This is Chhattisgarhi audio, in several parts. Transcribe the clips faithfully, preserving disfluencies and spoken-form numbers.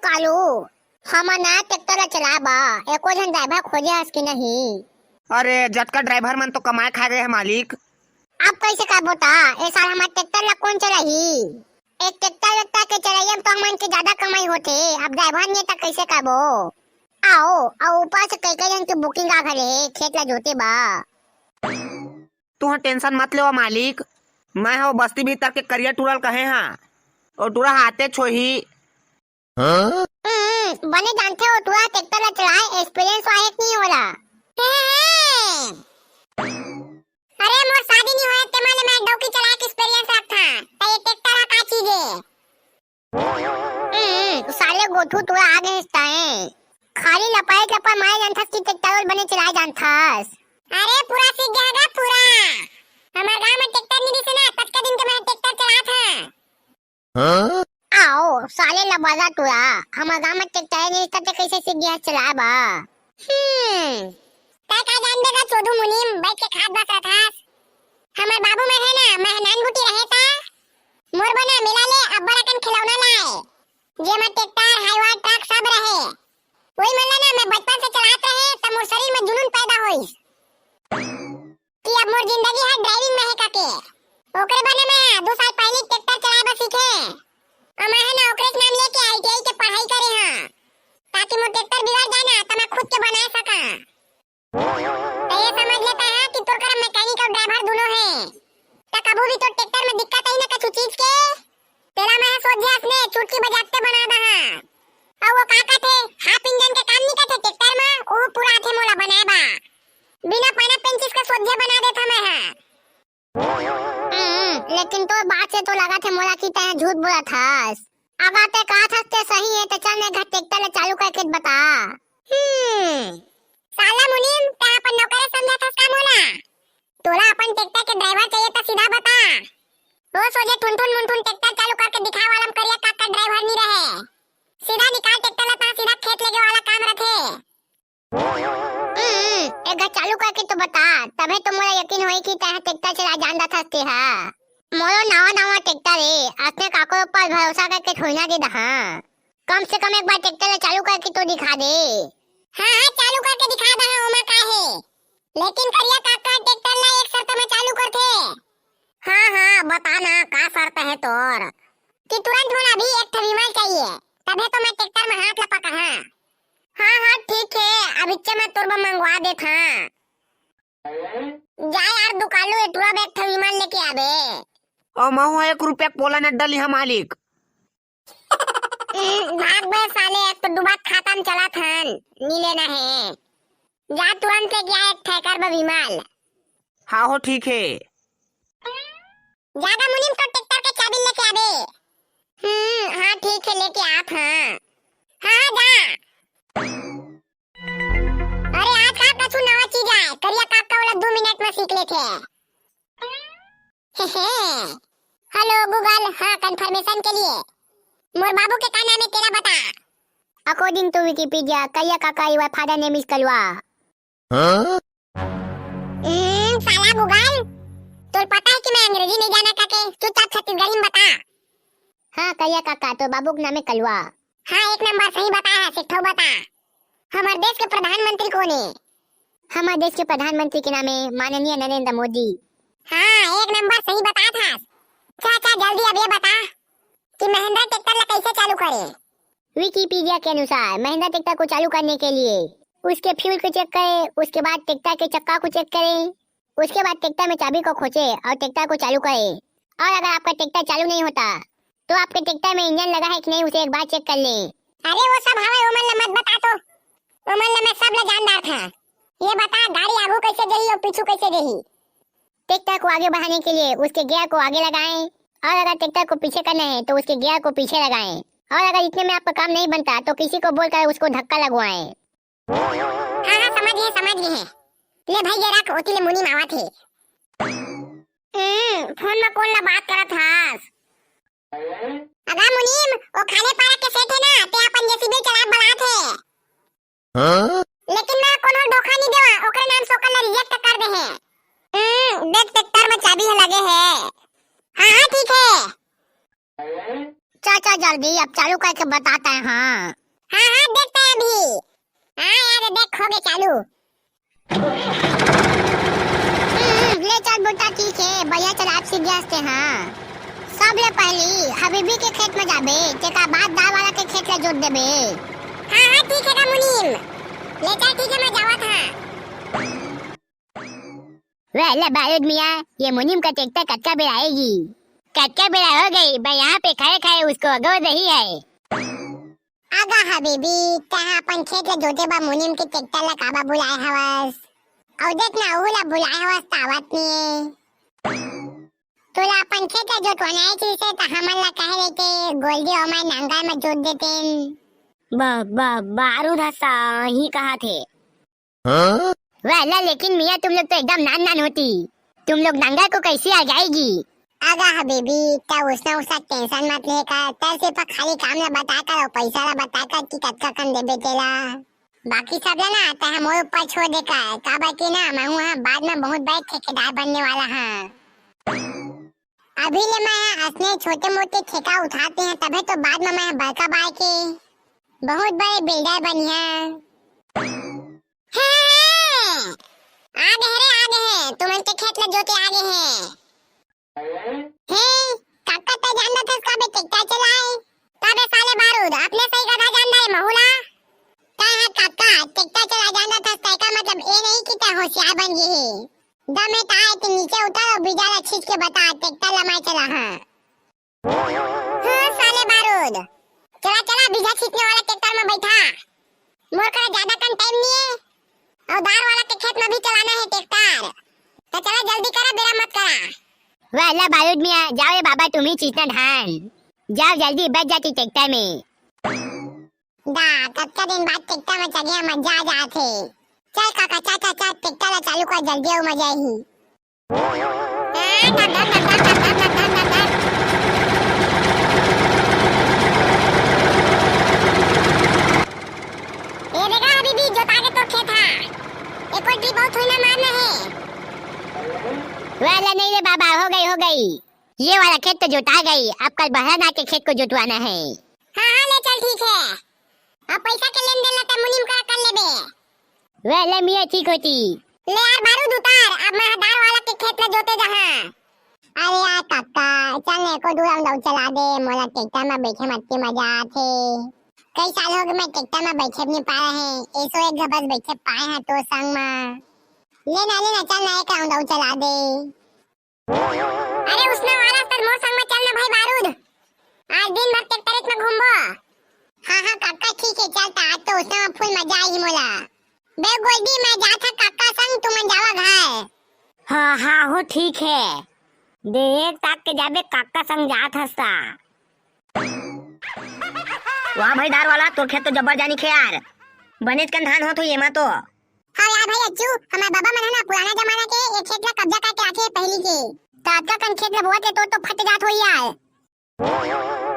कालू, हमन ना ट्रैक्टर ला चलाए बा, एको झन ड्राइवर खोजे हस कि नहीं? अरे, जतका ड्राइवर मन तो कमाए खा गए हे मालिक। अब कैसे करबो ता? ए साल हमर ट्रैक्टर ला कोन चलाही? एक ट्रैक्टर, ट्रैक्टर के चलाइया म तो हमन के ज्यादा कमाई होथे, अब ड्राइवर नहीं त कैसे करबो? आओ, अउ ऊपर से कई कई जन के बुकिंग आ घरे हे, खेत ला जोते बा। तुहा टेंशन मत लेवा मालिक, मैं ह वो बस्ती भीतर के करिया टूरा ल कहे हा, वो टूरा ह आतेच होही। हम्म, बने जानथे वो टूरा ट्रैक्टर ला चलाए, एक्सपीरियंस वाले नहीं होला। अरे मोर शादी नहीं होए ते माले मैं डौकी चलाए के एक्सपीरियंस रखथा, त ये ट्रैक्टर ह का चीज हे? हम्म, साले गोठू टूरा आ गए ताए। खाली लपाए लपा मारे जानथस कि ट्रैक्टर बने चलाए जानथस। अरे पूरा सीख गया गा पूरा। हमार गांव में ट्रैक्टर नहीं दिसे ना, कतका दिन के मैं ट्रैक्टर चलात हां। हाँ? आओ, साले लबादा टूरा, हमर गांव में ट्रैक्टर नहीं था, ते कैसे सीख गया चलाए बा? हम्म, तै का जानबे गा चोदू मुनीम, बैठ के खात बस रथास। हमर बाबू मैं है ना, मैं नान गुटी रहे ता, मोर बना मिला ले अब्बड़ अकन खिलौना लाए, जेमा ट्रैक्टर, हाईवा, ट्रक सब रहे। वही मन ला ना मैं बचपन से चलात रहे, त मोर शरीर में जुनून पैदा होइस। कि अब मोर जिंदगी ह ड्राइविंग में हे कके। ओकरे बर मैं ह दू साल पहले ट्रैक्टर चलाए बर सीखे। अउ मैं ह ना ओकरे नाम लेके आईटीआई के पढ़ाई करे हां, ताकि मोर ट्रैक्टर बिगड़ जाए ना, त मैं खुद के बनाए सका। त ये समझ लेता है कि तोर करा मैकेनिक अउ ड्राइवर दोनों हे, त कभू भी तोर ट्रैक्टर में दिक्कत आई ना कछु चीज के, तेला मैं ह सोझे असने चुटकी बजाते बना दहा। अउ वो का कथे, हाफ इंजन के काम नहीं कथे ट्रैक्टर में, वो पूरा आथे मोला बनाए बा। बिना पाना पेंचिस के सोझे बना देत हमें है। हम्म, लेकिन तोर बात से तो लगा थे मोला कि तैं झूठ बोलत हस। अगर तैं कहत हस ते सही है तो चल मैं घर ट्रैक्टर ले चालू करके बता। हम्म, साला मुनीम, तैं अपन नौकरे समझत हस का मोला? तोला अपन ट्रैक्टर के ड्राइवर चाहिए तो सीधा बता। वो सोझे ठुनठुन मुनठुन ट्रैक्टर चालू करके दिखाए वाला में करिया काका ड्राइवर नहीं रहे। सीधा निकाल ट्रैक्टर ला, तहाँ सीधा खेत लेगे वाला काम रथे। हम्म, एक घांव चालू करके तो बता, तभे तो मोला यकीन होई कि तैं ट्रैक्टर चला जानत हस ते हा। मोरो नवा नवा ट्रैक्टर ए, असने काको ऊपर भरोसा करके थोड़ी ना दे दहा। कम से कम एक बार ट्रैक्टर ला चालू करके तो दिखा दे। हाँ, हाँ, चालू करके दिखा दहा, ओमा का हे। लेकिन करिया काका ट्रैक्टर ला एक शर्त में चालू करथे। हाँ, हाँ, बता ना, का शर्त हे तोर? कि तुरंत मोला अभी एक ठो विमल चाहिए, तभे तो मैं ट्रैक्टर में हाथ ला पका हाँ। हाँ, हाँ, ठीक हे, अभी मैं तोर बर मंगवा देत हाँ। जा यार दुकालू, ए टूरा बर एक ठो विमल लेके आबे। अउ महू एक रुपया के पोला नड्डा लिहा मालिक। हम्म, भाग बे साले, एक तो डुबत खाता में चलत हन, नी लेना हे। जा तुरंत लेके आ एक ठेकर बर विमल। हाँ हो, ठीक हे। जा गा मुनीम, तो ट्रैक्टर के चाबी लेके आबे। हम्म, हाँ ठीक हे, लेके आत हाँ। हाँ, हाँ, जा। अरे आज का कछु नवा चीज आए, करिया काका वाला दू मिनट में सीख लेथे। हे, हे। हेलो गूगल, हाँ, कन्फर्मेशन के लिए मोर बाबू के का नाम हे तेला बता। According to Wikipedia, करिया काका, your father name is कलवा। हाँ? हम्म, साला गूगल, तोर पता है कि मैं अंग्रेजी नहीं जाना काके, चुपचाप छत्तीसगढ़ी में बता। हाँ करिया काका, तोर बाबू के नाम हे कलवा। हाँ, एक नंबर सही बताया है, सिट्ठो बता। हमारे देश के प्रधानमंत्री कौन है? हमारे देश के प्रधानमंत्री के नाम हे माननीय नरेंद्र मोदी। हाँ, एक नंबर सही बता था। अच्छा, अच्छा, जल्दी अब ये बता कि महिंद्रा ट्रैक्टर ला कैसे चालू करे? Wikipedia के अनुसार महिंद्रा ट्रैक्टर को चालू करने के लिए उसके फ्यूल को चेक करें, उसके बाद ट्रैक्टर के चक्का को चेक करें, उसके बाद ट्रैक्टर में चाबी को खोंचे और ट्रैक्टर को चालू करें। और अगर आपका ट्रैक्टर चालू नहीं होता तो आपके ट्रैक्टर में इंजन लगा है कि नहीं, उसे एक बार चेक कर लें। अरे वो सब हवे, ओमन ला मत बता तो, ओमन ला मैं सब ला जान डारत हूँ। ये बता गाड़ी आगू कैसे जही और पीछू कैसे जही? ट्रैक्टर को आगे बढ़ाने के लिए उसके गियर को आगे लगाएं और अगर ट्रैक्टर को पीछे करना है तो उसके गियर को पीछे लगाएं। और अगर इतने में आपका काम नहीं बनता तो किसी को बोलकर उसको धक्का लगवाएं। हाँ, हाँ, समझ गए, समझ गए। ले भाई, ये रख, ओती ले मुनीम आवत हे। हम्म, फोन में कौन ला बात करत हस? अगा मुनीम, ओ खाने पारा के सेठ हे ना, ते अपन जेसीबी चला बलात हे। हाँ? लेकिन मैं कोनो धोखा नहीं देवा, ओकरे नाम से ओकर ला रिजेक्ट कर दे हे। हम्म, देख ट्रैक्टर में चाबी हे लगे हे। हाँ, हाँ, ठीक हे। चाचा, जल्दी, अब चालू करके बताते हैं। हाँ, हाँ, देखते हैं अभी। हाँ यार, देख, हो गए चालू। हम्म, ले चल बेटा, ठीक है, बढ़िया चलाब सीख गया हस ते। हाँ, सबले पहली हबीबी के खेत में जाबे, तेकर बाद दार वाला के खेत ला जोत देबे। हाँ, हाँ, ठीक है गा मुनीम, ले चल, ठीक है, मैं जावत हाँ। वे ले बारूद मियाँ, ये मुनीम का ट्रैक्टर कतका बेर आएगी? कतका बेर हो गई, मैं यहाँ पे खड़े खड़े उसको अगोर रही है। आगा हबीबी, तैं अपन खेत ला जोते बर मुनीम के ट्रैक्टर ला काबर बुलाए हवस? अउ देख ना, ओहू ला बुलाए हवस त आवत नहीं। तोला अपन खेत ला जोतवाना हे, जैसे त हमन ला कहे रहिते, गोल्डी अउ मैं नांगर में जोत देतेन। ब-, ब-, बारूद ह सही कहा थे। हाँ? वाला, लेकिन मियाँ, तुम लोग तो एकदम नान नान होती, तुम लोग नांगर को कैसे आ जाएगी? आगा हबीबी, तैं उसना उसना टेंशन मत ले कर, तैं सिर्फ खाली काम ला बता कर अउ पैसा ला बता कर कि कतका कन देबे तेला। बाकी सब ला ना तैं ह मोर ऊपर छोड़ दे कर, काबर कि ना मैं हूँ हाँ बाद में बहुत बड़े ठेकेदार बनने वाला हाँ। अभी ले मैं ह असने छोटे मोटे ठेका उठाते हैं, तभे तो बाद में मैं ह बड़का बाय के बहुत बड़े बिल्डर बनिहा। हे, आ गे हे रे, आ गे हे, तुमन के खेत ला जोते आ गे हे। हे, काका तैं जानत हस काबे ट्रैक्टर चलाए? काबे साले बारूद, अपने सही गधा जान दे महूला। तैं ह काका ट्रैक्टर चलाए जानत हस, तैं का मतलब ए नहीं कि तैं होशियार बन गे हे। दमे ताय ते नीचे उतर अउ बीजा ला छींच के बता, ट्रैक्टर ला मैं चला हाँ। हाँ, साले बारूद। चला, चला, बीजा छींचने वाला ट्रैक्टर में बैठा। मोर करा ज्यादा कन टाइम नहीं है। अउ दार वाला के खेत में भी चलाना है ट्रैक्टर। तो चला, जल्दी करा, बेरा मत करा। वाला बारूद मियाँ, जाओ रे बाबा, तुम ही छींचना धान। जाओ जल्दी, बैठ जाती ट्रैक्टर में। दा, कतका दिन बाद ट्रैक्टर में चढ़े, मजा आ जात हे। चल काका, चा, चा, चा, ट्रैक्टर ला चालू कर, जल्दी अउ मजा आही। ए देखा हबीबी, जोता गे तोर खेत हा। एको डी बहुत हुई ना मारना है। वाला नहीं रे बाबा, हो गई, हो गई। ये वाला खेत तो जोता गई, अब कल बहरा ना के खेत को जोतवाना है। हाँ, हाँ, ले चल, ठीक है। अब पैसा के लेन देन ला ते मुनीम करा कर लेबे। वे ले मियाँ, ठीक होती। ले यार बारूद उतार, अब मैं ह दार वाला के खेत ला जोते जाहा। अरे यार काका, चल ने एको दू राउंड अउ चला दे, मोला ट्रैक्टर में बैठे म अतके मजा आथे। कई साल हो गए मैं ट्रैक्टर में बैठे भी नहीं पा रहे, ऐसो एक घबस बैठे पाए हैं तो संग में। ले ना, ले ना, चल ना एक राउंड अउ चला दे। अरे उसने वाला सर मोर संग में चल ना भाई बारूद। आज दिन भर ट्रैक्टर में घूमबो। हाँ, हाँ, काका, ठीक है, चल ता, आज तो उसने में फुल मजा आई मोला। बे गोल्डी, मैं जात हँव काका संग, तुमन जावा घर। हाँ, हाँ, हो ठीक है। देख ताक के जाबे, काका संग जात हँव ता। वाह भाई दार वाला, तोर खेत तो जब्बर जानी खे यार। बनेच कन धान होत हो एमा तो। हाँ यार भाई अच्छू, हमार बाबा मन ह ना पुराना जमाना के ये खेत ला कब्जा करके राखे पहली के। त अतका कन खेत ला बोवत ले तोर तो फट जात होई यार।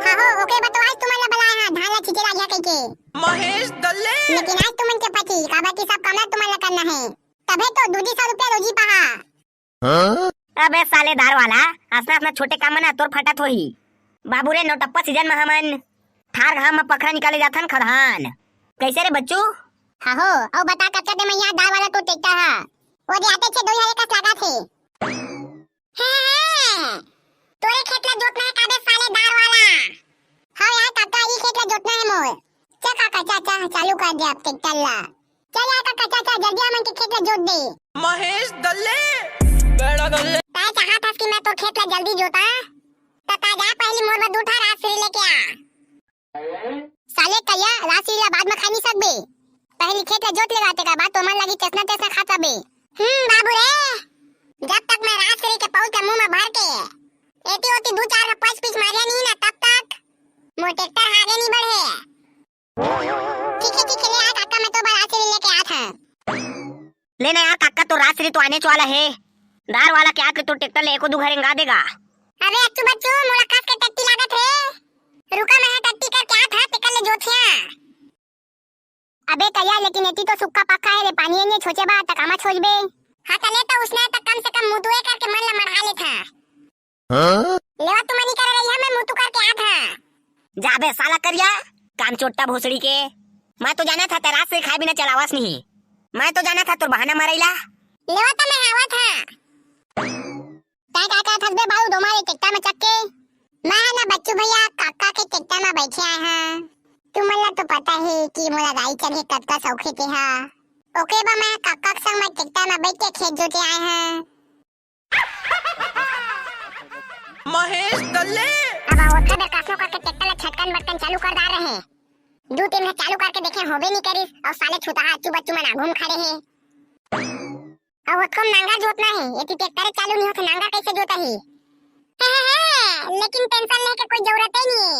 हाँ हो, ओके बा तो आज तुमन ला बलाए हाँ, धान ला छींचे ला गया कहिके। महेश दल्ले। लेकिन आज तुमन के पची, काबर कि सब काम ला तुमन ला करना है। तभे तो दू दू सौ रुपया रोजी पाहा। हाँ? अबे साले दार वाला, असना असना छोटे काम में ना तोर फटत होही। बाबू रे, नौटप्पा सीजन में हमन ठार घाम में पखरा निकाले जाथन खदान। कैसे रे बच्चू? हाँ हो, अउ बता कतका दे मैं यहाँ दार वाला तो ट्रैक्टर हा। वो दे आते छे दो हरे कस लागत हे। हे, हे, तोरे खेत ला जोतना है काबे साले दार वाला? हाँ यार काका, ई खेत ला जोतना है मोर। चा काका, चा, चा, चालू कर दे अब ट्रैक्टर ला। चल यार काका, चा, चा, जल्दी हमन के खेत ला जोत दे। महेश दल्ले, बेड़ा दल्ले। तैं चाहत हस कि मैं तोर खेत ला जल्दी जोता? त ता जा पहली मोर बर दू ठा राजश्री लेके आ। साले करिया, राजश्री ला बाद में खा नहीं सकबे। पहली खेत ला जोत लेगा, तेकर बाद तो मन लगी चसना चसना खात रबे। हम्म, बाबू रे, जब तक मैं राजश्री के पौध के मुंह में भर के एती ओती दू चार के पच पिच मारिया नहीं ना, तब तक मोर ट्रैक्टर आगे नहीं बढ़े। ठीक है, ठीक है, ले आ काका, मैं तो बर राजश्री लेके आत हँव। ले ना यार काका, तो राजश्री तो आने वाला है। दार वाला के आके तो ट्रैक्टर ले एको दू घर रेंगा देगा। अबे अच्छू बच्चू, मोला कस के टट्टी लागत रे। रुका, मैं ह टट्टी करके आत हँव, तेकर ले जोतिहा। अबे करिया, लेकिन एती तो सुक्का पक्का है रे, पानी एने छोचे बा, त कामा छोचबे? हाँ, त ले तो उसने त कम से कम मुतुए करके मन ला मढ़ा लेत हँव। हाँ? लेवा तुमन ही करे रही है, मैं मुतु करके आत हँव। जा अबे साला करिया, काम चोट्टा भोसड़ी के। मैं तो जाना था तेरा से खाए बिना चलावस नहीं। मैं तो जाना था तोर बहाना मारैला। लेवा तो मैं आवा था। तैं का का थकबे बाऊ डोमा रे टेक्टा में चक के? मैं ना बच्चू भैया काका के टेक्टा में बैठे आए हैं। तुमन ला तो पता ही कि मोला राई चढ़े कतका शौक हे तेहा। ओके बा मैं काका के संग में टेक्टा में बैठ के खेत जोते आए हैं। महेश दल्ले। अब ओतका बेर कसनो करके टेक्टर ला छटकन बटकन चालू कर डार रहे। दू तीन घांव चालू करके देखे होबे नहीं करिस अउ साले छुतहा अच्चू बच्चू मन आघू में खड़े हे। अउ ओतको में नांगर जोतना हे, एती टेक्टरे चालू नहीं होत नांगर कैसे जोतही? हे, हे, हे, लेकिन टेंशन लेके कोई जरूरत ही नहीं।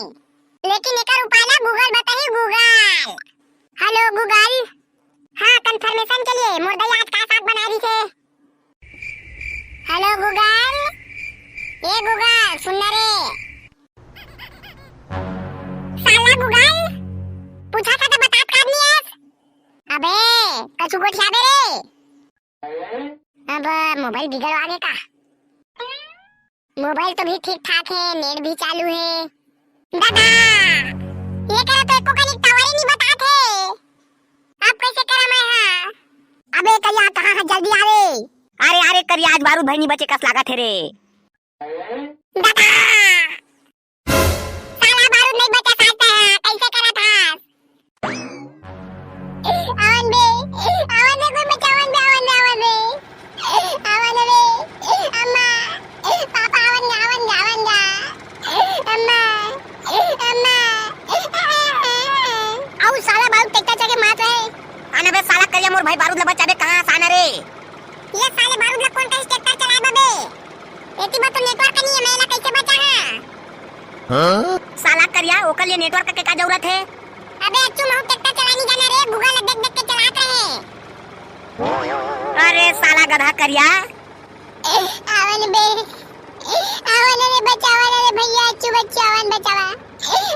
लेकिन एकर उपाय ला Google बताही, Google। Hello Google। हाँ, कन्फर्मेशन के लिए मोर दई आज का साग बना रही थे। हेलो Google, ए Google सुन ना रे। साला Google, पूछा था तो बतात का नहीं है। अबे, कछु गोठियाबे रे। अब मोबाइल बिगड़वा गे का? मोबाइल तो भी ठीक ठाक हे, नेट भी चालू हे। दादा, ये करा तो एको कनिक टावर ही नहीं बतात हे। अब कैसे करा मैं हा? अबे करिया, कहाँ है, जल्दी आ रे। अरे, अरे करिया, आज बारूद भाई नहीं बचे कस लागत हे रे। दादा, साला बारूद नहीं बचा सकता है, कैसे करा था? आवन बे, आवन बे, कोई बचावन बे, आवन बे, आवन बे। आवन बे, अम्मा, पापा आवन गा, आवन गा, आवन गा। अम्मा, अम्मा। आऊ साला बारूद टेक्टर चके मारत रहे। आना बे साला करिया मोर भाई बारूद ला बचाबे कहाँ आसान रे? ये साले बारूद ला कौन कहिस टेक्टर चलाए बबे? एती बर तो नेटवर्क नहीं है, मैं एला कैसे बचा है? हाँ? साला करिया, ओकर लिए नेटवर्क के का जरूरत है? अबे अच्छू महू ट्रैक्टर चलानी जाना रे, Google देख देख के चलात रहे। अरे साला गधा करिया। आवन बे, आवन रे, बचावा रे भैया, अच्छू बच्चा आवन बचावा।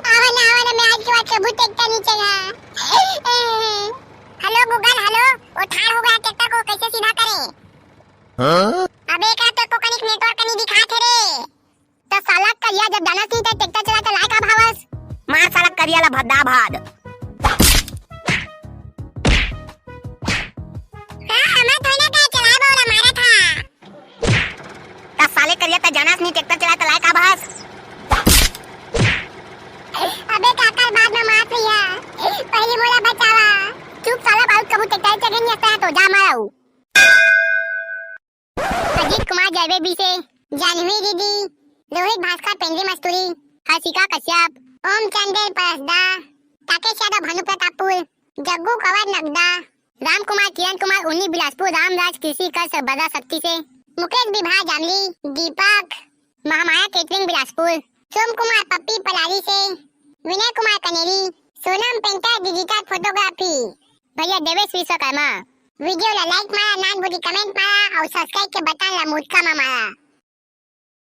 आवन, आवन, मैं आज के बाद कभू ट्रैक्टर नहीं चला। हेलो Google, हेलो, वो ठाड़ हो गया ट्रैक्टर को कैसे सीधा करें? हाँ? अबे का तो को कनिक नेटवर्क नहीं दिखात हे रे। त साला करिया जब जानस नहीं त ट्रैक्टर चला चलाए का भावस? मार साला करिया ला भद्दा भाद। हाँ, मैं तो ना का चलाए वाला मारा था। त साले करिया त जानस नहीं ट्रैक्टर चला चलाए का भावस? अबे काकर बाद में मार भैया, पहले मोला बचावा। चुप साला, बहुत कबू ट्रैक्टर चढ़े नहीं आता है तो जा मारा। अजीत कुमार जैवे बीसे, जानवी दीदी, रोहित भास्कर पेंद्री मस्तूरी, हर्षिका कश्यप, ओम चंदेल परसदा, ताकेश यादव भानु प्रतापपुर, जग्गू कंवर नगदा, राम कुमार, किरण कुमार उन्नी बिलासपुर, रामराज कृषि कर बदा शक्ति से, मुकेश विभा जामली, दीपक, महामाया केटरिंग बिलासपुर, सोम कुमार पप्पी पलारी से, Vinay Kumar Kaneri, Sonam painter digital photography, भैया देवेश विश्वकर्मा। वीडियो ला लाइक मारा, नान बुद्धि कमेंट मारा और सब्सक्राइब के बटन ला मुटका मा मारा।